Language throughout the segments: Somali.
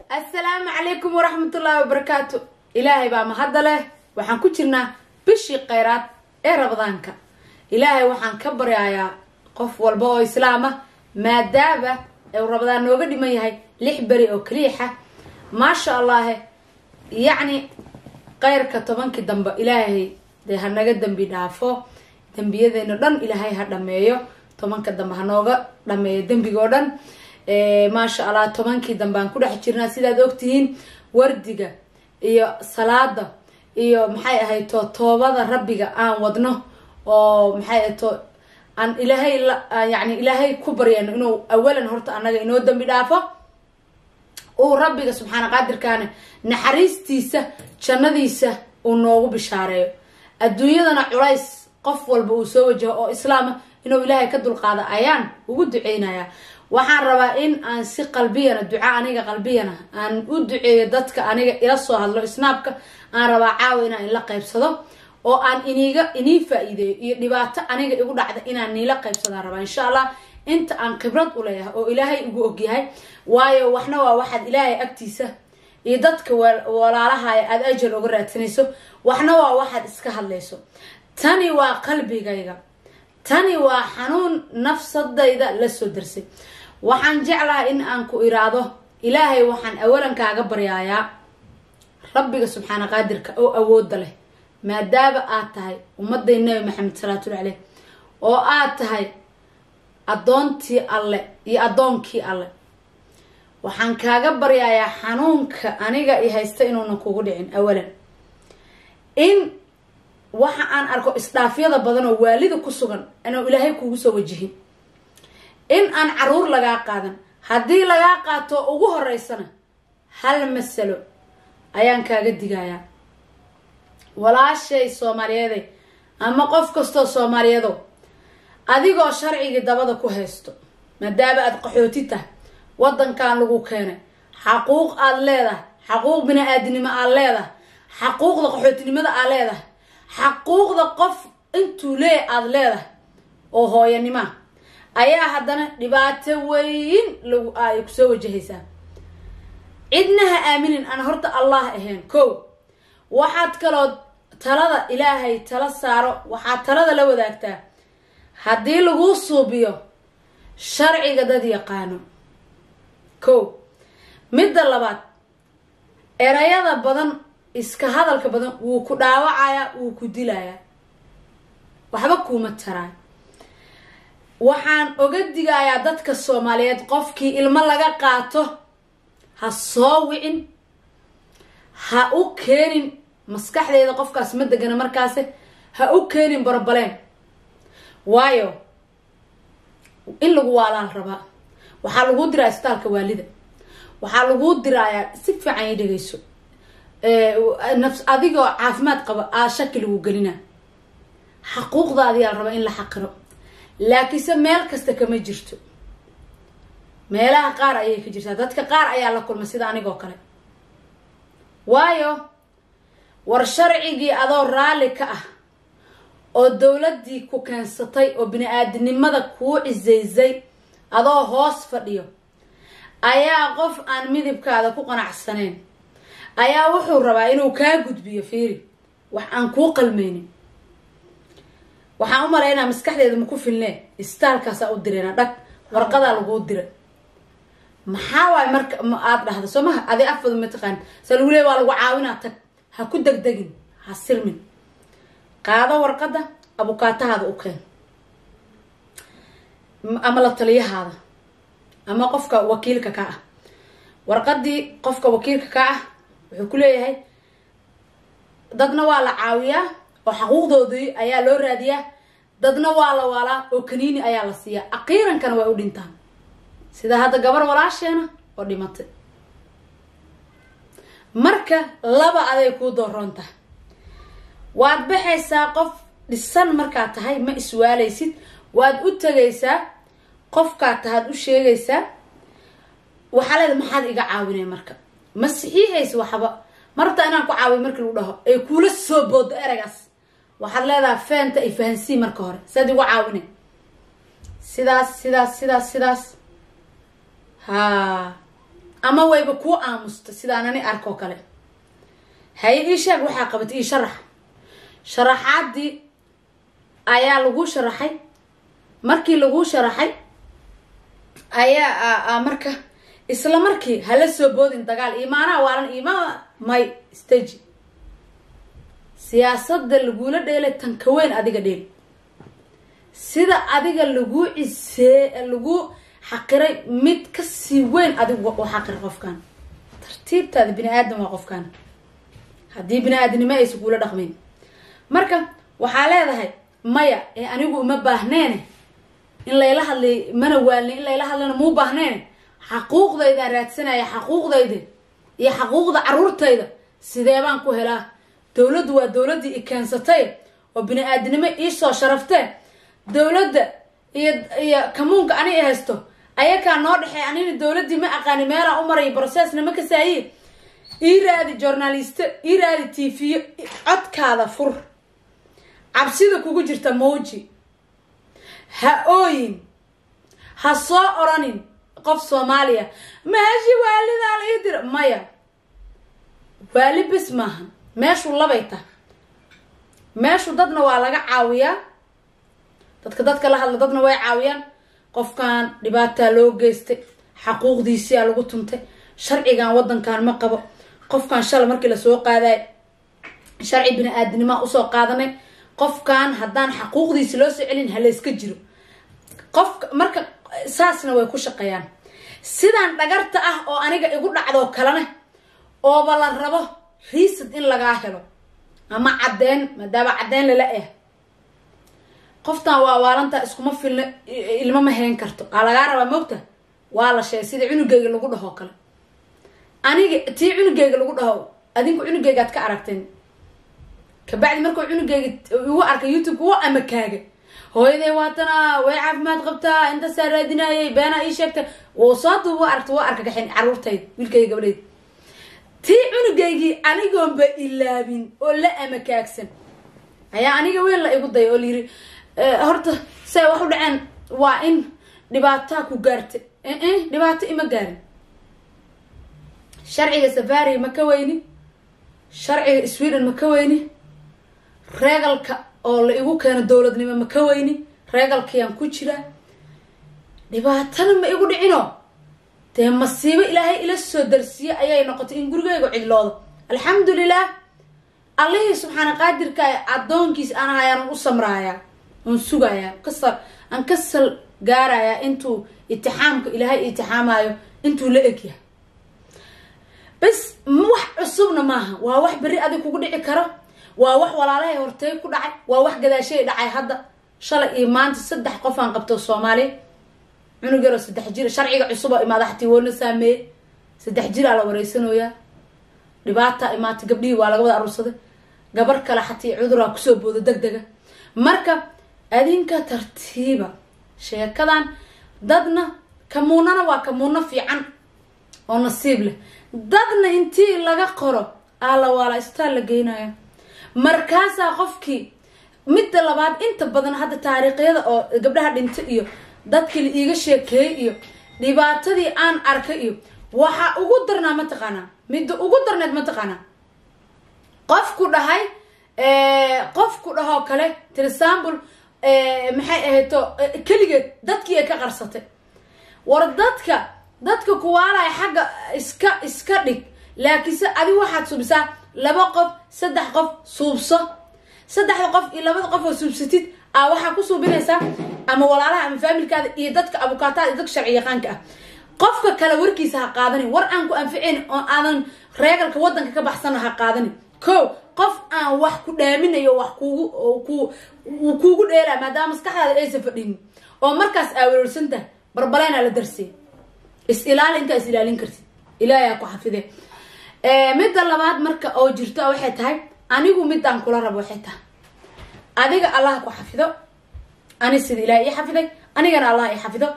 Assalaamu calaykum waraxmatullaahi wabarakaatu. Ilaahay baa mahadda leh. Waxaan ku jirnaa bishii kheyraad ee Ramadaanka. Ilaahay waxaan ka baryayaa qof walba oo islaam ah, maadaama uu Ramadaan nooga dhiman yahay 6 beri oo keliixa, maasha Allahe, yacni kheyrka 10-kii dambe Ilaahay dee ha naga dembi dhaafo, dembiyadeena dhan Ilaahay ha dhameeyo, 10-ka dambe ha nooga dhameeyo dembigoo dhan, maasha Allah. 10-kii dambe aan ku dhex jirnaa, sidaad ogtihiin, wardiga iyo salaada iyo maxay ahayd to toobada Rabbiga aan wadno, oo maxay ahayd to aan Ilaahay yani Ilaahay ku baryano inuu awalan horta annaga inoo dembi dhaafo, uu Rabbiga subxaana qaadirkaana naxariistiisa jannadiisa uu noogu bishaareeyo, adduunyadana culays qof walba uu soo wajaho oo islaama inuu Ilaahay ka dulqaado ayaan ugu duceynayaa. Waxaan rabaa in aan si qalbiyana duca, aniga qalbiyana aan u duceeyo dadka aniga ila soo hadlo Snapka. Aan rabaa caawa inaan ila qaybsado oo aan iniga inii faa-iideeyo iyo dhibaato aniga igu dhacda inaan niila qaybsadaan rabaa, insha Allah, inta aan khibrad u leeyahay oo Ilaahay igu ogyahay. Waayo, waxna waa waxaad Ilaahay agtiisa iyo dadka walaalahaya aada ajal uga raadsanayso, waxna waa waxaad iska hadlayso. Tani waa qalbigayga, tani waa xanuun nafsadayda la soo darsay. Waxaan jeclahay in aan ku iraado, Ilaahay waxaan awalan kaaga baryaayaa, Rabbiga subxaana qaadirka oo awoodda leh, maadaama aad tahay ummaday Nabi Maxamed salaatullah caleyh oo aad tahay addoontii Alle iyo addoonkii Alle, waxaan kaaga baryayaa xanuunka aniga i haysta inuunan kugu dhicin. Awalan, in waxa aan arko isdhaafyada badan oo waalida ku sugan inuu Ilaahay kugu soo wajihin, in aan caruur lagaa qaadan. Haddii lagaa qaato, ugu horeysana hal masalo ayaan kaaga digayaa, walaashay Soomaaliyeede ama qof kastoo Soomaaliyeedo, adigoo sharcigii dabada ku haysto, maadaama aada qaxooti tahay, waddankan lagu keenay, xaquuq aada leedahay, xaquuq bini-aadinimo aada leedahay, xaquuqda qaxootinimada aad leedahay, xaquuqda qof intuu leeya aada leedahay oo hooyanimaa, ayaa haddana dhibaato weyn lagu ay kusoo wajahaysaa. Cidna ha aaminin aan horta Allah ahayn. Ko waxaad kaloo talada Ilaahay tala saaro. Waxaad talada la wadaagtaa, haddii laguu suubiyo sharciga, dad yaqaano. Ko midda labaad, erayada badan, iska hadalka badan wuu ku dhaawacayaa, wuu ku dilayaa, waxba kuuma taraay. Waxaan oga digayaa dadka Soomaaliyeed, qofkii ilmo laga qaato ha soo wicin, ha u keenin maskaxdeeda qofkaas ma degana markaasi, ha u keenin problem. Waayo, in lagu waalaal rabaa. Waxaa laguu diraa isbitaalka waalida, waxaa laguu diraayaa, si fiican ii dhegeyso, nafs adigoo caafimaad qaba aa shaki lagu gelinaa. Xaquuqdaadiyaa la rabaa in la xaqiro, laakiinse meel kasta kama jirto, meelaha qaar ayay ka jirtaa. Dadka qaar ayaa la kulmay sida anigoo kale. Waayo, war sharcigii adoo raalli ka ah oo dowladdii ku keensatay oo bini-aadinimada kuu cisaysay adoo hoos fadhiyo, ayaa qof aan midibkaada ku qanacsanayn ayaa wuxuu rabaa inuu kaa gudbiyo. Fiiri, wax aan kuu qalmaynin. Waxaan u malaynaa maskaxdeeda maku filnee, istaalkaasaa u dirayna, dhag, warqadaa laguu diray. Maxaa waay marka ma aada dhahda soo maha adi afada mataqaan saa lagu leey, waa lagu caawinaa, tag. Ha ku degdegin, ha sirmin, qaado warqadda, abukaatahaada u keen ama la taliyahaada ama qofka wakiilka ka ah. Warqadii qofka wakiilka ka ah wuxuu ku leeyahay, dadna waa la caawiyaa oo xaquuqdoodii ayaa loo raadiyaa, dadna waa la waalaa oo kaniini ayaa la siiyaa, aqiirankana way u dhintaan, sida hadda gabar walaasheena oo dhimatay. Marka laba aday kuu dooroon tahay, waad baxaysaa. Qof dhisan markaad tahay ma iswaalaysid, waad u tegaysaa qofkaad tahaad u sheegaysaa. Waxaa leeda, "Maxaad iga caawinay?" Marka ma saxiixaysa waxba. Marabtaa inaan ku caawiyo markii lagu dhaho ay kuula soo boodo ereygaas, waxaad leedahay, "Feenta ay fahansii marka hore, saad igu caawinay sidaas, sidaas, sidaas, sidaas." Ha, Ama wayba kuu aamustay, sidaan ani arkoo kale. Haye, ii sheeg waxaa qabatay, ii sharax. Sharaxaadii ayaa laguu sharaxay. Markii laguu sharaxay ayaa marka isla markii hala soo boodin dagaal imaanaha waalan ima may stage. Siyaasadda lagula dheelay tanka weyn adiga dheel, sida adiga laguu cisee, laguu xaqiray, mid kasii weyn adigu u xaqir qofkan. Tartiibtaada, bini aadam waa qofkan, haddii bini aadamnimo aysa kuula dhaqmayn. Marka waxaa leedahay maya, ee anigu uma baahneene in layla hadlay, mana waalnay in layla hadlayna muu baahneene. Xaquuqdaydaan raadsanaya, xaquuqdayda iyo xaquuqda caruurtayda sidee baan ku helaa? Dowladdu waa dowladdii i keensatay oo bini aadnimo iisoo sharaftee. Dowladda iyo kamuunka ani i haysto ayakaa noo dhexeey. Anina dowladdii ma aqaani, meelaa u maray, processna ma kasaaye. Ii raadi journaliste, ii raadi TV-yo, codkaada fur, cabsida kugu jirta mawji, ha ooyin, ha soo oranin qof Soomaaliya meeshii waalidaa la ii dira. Maya, waali bes maaha meeshu, labay tahay meeshu. Dadna waa laga caawiyaa, dadka la hadla dadna way caawiyaan. Qofkan dhibaataa loo geystay, xaquuqdiisiyaa lagu tuntay, sharcigan wadankan ma qabo. Qofkan shala markii lasoo qaaday sharci bini aadinimaa usoo qaadanay. Qofkan haddaan xaquuqdiisi loo soo celin, halayska jiro qofka. Marka saasna way ku shaqeeyaan. Sidaan dhagarta ah oo aniga igu dhacdoo kalena ooba la rabo riisad in lagaa helo ama caddeyn, maadaama caddeyn lala eh qoftan waa waalantaa, iskuma filna, ilmo ma hayn karto, aa lagaa rabaa. Mogta waa la sheegay sida cunugeyga lagu dhahoo kale. Aniga tii cunugeyga lagu dhaho, adinku cunugeygaad ka aragteen. Kabacdi markuu cunugeyga igu arkay YouTube, wa ama kaaga hooyaday waatana way caafimaad qabtaa, intaasaa raadinayay, beenaa ii sheegtay, wuu soo duub, wa aragta, waa argagaxin caruurtayda, wiilkayga, gabadhayda. Tii cunugeygii anigoonba ilaabin oo la amakaagsan ayaa aniga weyn la igu daya oo layiri horta say wax u dhaceen, waa in dhibaataa ku gaartay. Dhibaato ima gaarin. Sharciga safari ma ka weyni, sharciga Sweden ma ka weyni, reegalka oo la igu keeno dowladnimo ma ka weyni, reegalkayaan ku jiraa. Dhibaatana ma igu dhicino. Dee masiibo Ilaahay ila soo darsiye ayay noqotay in gurigeyga cidloodo. Alxamdulilah, Allihii subxaana qaadirka addoonkiis aan ahayaan u samraayaa oon sugayaa, kasal aan kasal gaarayaa intuu itixaamka Ilaahay itixaamayo intuu la egyahay. Bas wax cusubna maaha, waa wax berri adig kugu dhici karo, waa wax walaalahay hortey ku dhacay, waa wax gadaashay dhacay. Hadda shalay iyo maanta 3 qof aan qabto Soomaaliya, cunug yaroo 3 jir, sharciga cusub oo imaada xatii woona saameeyey, 3 jiraa la wareysanayaa. Dhibaata imaatay, gabdhihii waa laga wada aruursaday, gabar kale xatii cuduraa kusoo booda deg dega. Marka adinka tartiiba sheekadan. Dadna kamuunana waa kamuuno fiican oo nasiib leh, dadna intii laga qoro alla waala isbitaal la geynaya. Markaasaa qofkii midda labaad inta badan hadda taariikhyada oo gabdhaha dhinta iyo dadkii la iiga sheekeeyey iyo dhibaatadii aan arkay iyo waxaa ugu darnaa, mataqaanaa, midda ugu darneed, mataqaanaa, qofku dhahay, qofku dhahoo kale trisamble maxay ahayto, keligeed dadkii ay ka qarsatay. War dadka kuwaalaya xagga iska dhig, laakiinse adigu waxaad suubisaa 2 qof, 3 qof suubso. 3da qof iyo 2da qof oo suubsatid aa waxaa ku suubinaysaa ama walaalaha ama faamilkaada iyo dadka abukaataada iyo dadka sharci yaqaanka ah. Qofka kale warkiisa ha qaadanin, war aan ku anficayn oo aadan reegalka wadanka ka baxsanna ha qaadanin. Ko qof aan wax ku dhaaminayo, wax kugu ku uu kuugu dheelaa, maadaama maskaxdaada aysan fadhinin oo markaas aa wereersan tahay, barbaleenaa la darsay. Is ilaali intaa is ilaalin kartid, Ilaahay ku xafide. Midda labaad marka oo jirto waxay tahay, anigu midaan kula rabo waxay tahay, adiga Allah ku xafido. Ani sida Ilahay ii xafiday, anigana Allah ii xafido.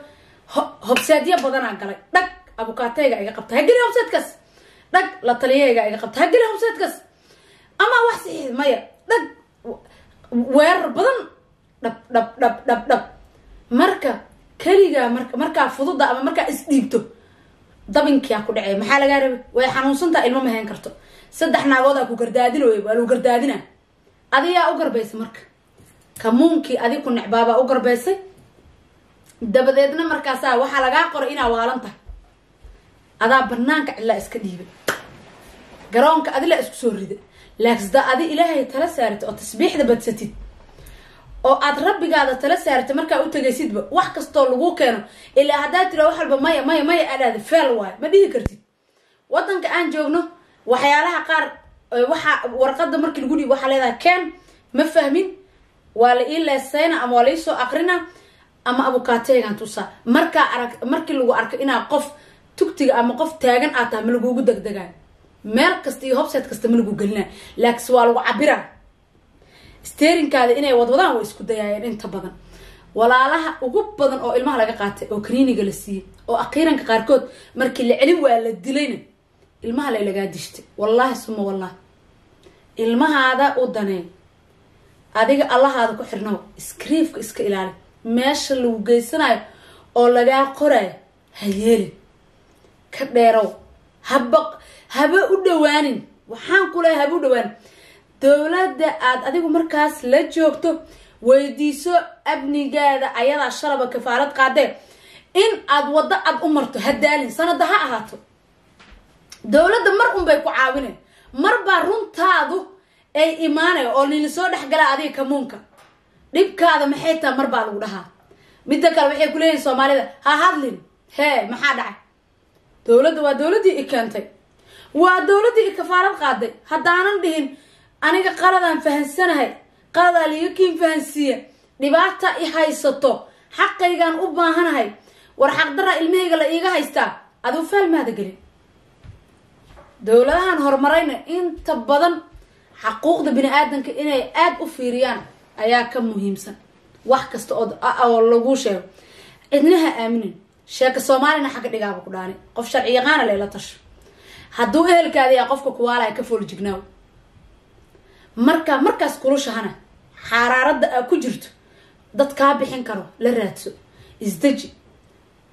Hobseedyo badanaa galay, dhag abukaateyga iga qabta, hageli hobseedkas, dhag la taliyayga iga qabta, hageli hobseedkas, ama wax saxiix maya, dhag weerar badan, dhab dhab dhab dhab dhab. Marka keligaa marka markaa fududa ama markaa isdhiibto Dabinkiyaa ku dhacey. Maxaa lagaa rabay? Way xanuunsantaa, ilmo ma hayn karto. 3 naagoodaa ku gardaadinooy, waa lagu gardaadinaa. Adiyaa u garbaysay marka, kamuunkii adig ku necbaabaa u garbaysay. Dabadeedna markaasaa waxaa lagaa qoray inaa waalan tahay. Adaa banaanka cidlaa iska dhiibay, garoonka adilaa isku soo rida. Laakiin da adi Ilaahay tala saaratid oo tasbiixda badsatid oo aad rabbigaada tala saaratid, markaa u tegaysidba wax kastoo lagu keeno, ilaa haddaad tira wax walba maya maya maya adhaada, feel waayo, ma dhihi kartid. Wadanka aan joogno waxyaalaha qaar, waxa warqada markii lagu dhiib, waxaa leedahay keen, ma fahmin, waa la ii leesayna ama waa la iisoo aqrina ama abukaateegan tusaa. Markaa arag, markii lagu arko inaa qof tugtiga ama qof taagan aad tahay, ma lagugu degdegayo meel kasta iyo hobseed kasta, ma lagu gelinayo, laakiinse waa lagu cabiraa. Steerinkaada inay wadwadaan way isku dayaayeen inta badan. Walaalaha ugu badan oo ilmaha laga qaatay oo kaniiniga la siiyey oo akhiiranka qaarkood markii la celin waa la dilayna, ilmaha la lagaa dishtay. Wallaahi suma wallahi, ilmahaada u danee, adiga Allahaada ku xirnow, iskriifka iska ilaali. Meesha lagu geysanayo oo lagaa qoraayo ha yeelin, ka dheerow, haba haba u dhawaanin. Waxaan ku leehay, haba u dhawaanin. Dowladda aad adigu markaas la joogto weydiiso amnigaada, ayadaa shalaba kafaalad qaadee in aad waddo aad u marto. Ha daalin, sanada ha ahaato, dowladda mar unbay ku caawineen. Mar baa runtaadu ay imaanaya oo nini soo dhexgalaa adiga kamuunka dhibkaada maxay taha, mar baa lagu dhahaa. Midda kale waxay kuleeyihin Soomaalida, ha hadlin. Hee, maxaa dhacay? Dowladda waa dowladdii i keentay, waa dowladdii i kafaalad qaaday. Haddaanan dhihin aniga qaladaan fahansanahay, qaladaa liiga kiin fahansiiya, dhibaata i haysato, xaqaygaan u baahanahay, war xaqdarra ilmahayga la iiga haystaa, aduu faalmaada gelin. Dowladahan horumarayna inta badan xaquuqda bini aadanka inay aada u fiiriyaan ayaa ka muhiimsan wax kasta oo lagu sheego. Cidnaha aaminin, sheeka Soomaalina xagga dhigaaba ku dhaani. Qof sharci yaqaana layla tasho. Hadduu ehelkaada yaa qofka kuwaalaya, ka fooljignaaw. Marka markaas kulushahana xaaraaradda aa ku jirto, dad kaa bixin karo la raadso. Isdeji,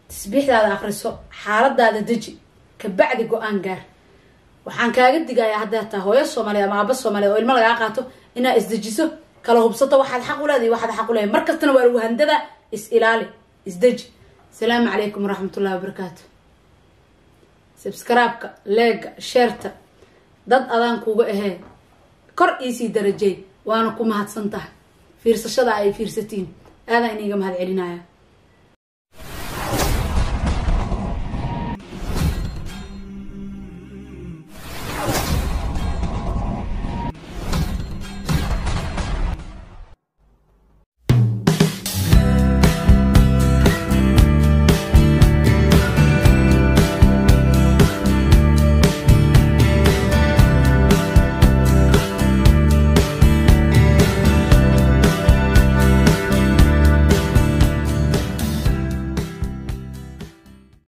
tasbiixdaada akriso, xaaladaada deji, kabacdi go-aan gaar. Waxaan kaaga digayaa haddaad tahay hooyo Soomaaliyeed ama aaba Soomaaliyeed oo ilmo lagaa qaato, inaad isdejiso, kala hubsato waxaad xaq u leedahay, waxaad xaq u leedahay. Mar kastana waa lagu handada, is ilaali, isdeji. Asalaamu calaykum waraxmatullahi wabarakaatu. Subscribe-ka, like-ga, share-ta, dad adaan kuga ahee kor iisii darajey. Waana ku mahadsan tahay fiirsashada ay fiirsatiin, aadaan iniga mahad celinaya.